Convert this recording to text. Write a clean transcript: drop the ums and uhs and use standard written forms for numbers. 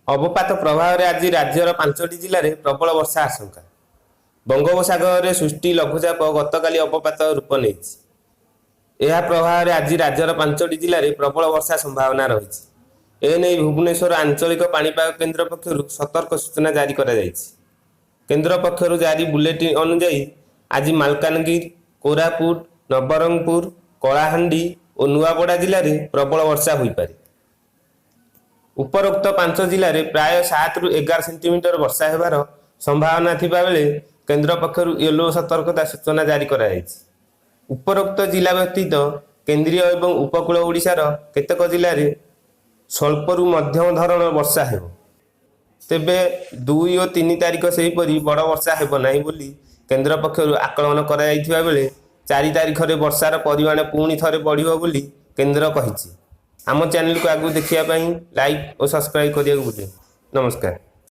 ଅବପାତ ପ୍ରଭାବରେ ଆଜି ରାଜ୍ୟର 5ଟି ଜିଲ୍ଲାରେ ପ୍ରବଳ ବର୍ଷା ଆଶଙ୍କା। ବଙ୍ଗୋପସାଗରରେ ସୃଷ୍ଟି ଲଘୁଚାପ ଗତକାଲି ଅବପାତ ରୂପ ନେଇଛି। ଏହା ପ୍ରଭାବରେ ଆଜି ରାଜ୍ୟର 5ଟି ଜିଲ୍ଲାରେ ପ୍ରବଳ ବର୍ଷା ସମ୍ଭାବନା ରହିଛି। ଏନେଇ ଭୁବନେଶ୍ୱର ଆଞ୍ଚଳିକ ପାଣିପାଗ କେନ୍ଦ୍ର ପକ୍ଷରୁ ସତର୍କ ସୂଚନା ଜାରି କରାଯାଇଛି। କେନ୍ଦ୍ର ପକ୍ଷରୁ ଜାରି ବୁଲେଟିନ୍ ଅନୁଯାୟୀ ଆଜି ମାଲକାନଗିରି, କୋରାପୁଟ, ନବରଙ୍ଗପୁର, କଳାହାଣ୍ଡି ଓ ନୂଆପଡ଼ା ଜିଲ୍ଲାରେ ପ୍ରବଳ ବର୍ଷା ହୋଇପାରେ। ଉପରୋକ୍ତ 5 ଜିଲ୍ଲାରେ ପ୍ରାୟ 7ରୁ 11 ସେଣ୍ଟିମିଟର ବର୍ଷା ହେବାର ସମ୍ଭାବନା ଥିବା ବେଳେ କେନ୍ଦ୍ର ପକ୍ଷରୁ ୟେଲୋ ସତର୍କତା ସୂଚନା ଜାରି କରାଯାଇଛି। ଉପରୋକ୍ତ ଜିଲ୍ଲା ବ୍ୟତୀତ କେନ୍ଦ୍ରୀୟ ଏବଂ ଉପକୂଳ ଓଡ଼ିଶାର କେତେକ ଜିଲ୍ଲାରେ ସ୍ୱଳ୍ପରୁ ମଧ୍ୟମ ଧରଣର ବର୍ଷା ହେବ। ତେବେ 2 ଓ 3 ତାରିଖ ସେହିପରି ବଡ଼ ବର୍ଷା ହେବ ନାହିଁ ବୋଲି କେନ୍ଦ୍ର ପକ୍ଷରୁ ଆକଳନ କରାଯାଇଥିବା ବେଳେ 4 ତାରିଖରେ ବର୍ଷାର ପରିମାଣ ପୁଣି ଥରେ ବଢ଼ିବ ବୋଲି କେନ୍ଦ୍ର କହିଛି। ଆମ ଚ୍ୟାନେଲକୁ ଆଗକୁ ଦେଖିବା ପାଇଁ ଲାଇକ୍ ଓ ସବସ୍କ୍ରାଇବ୍ କରିବାକୁ ଭୁଲିବେନି। ନମସ୍କାର।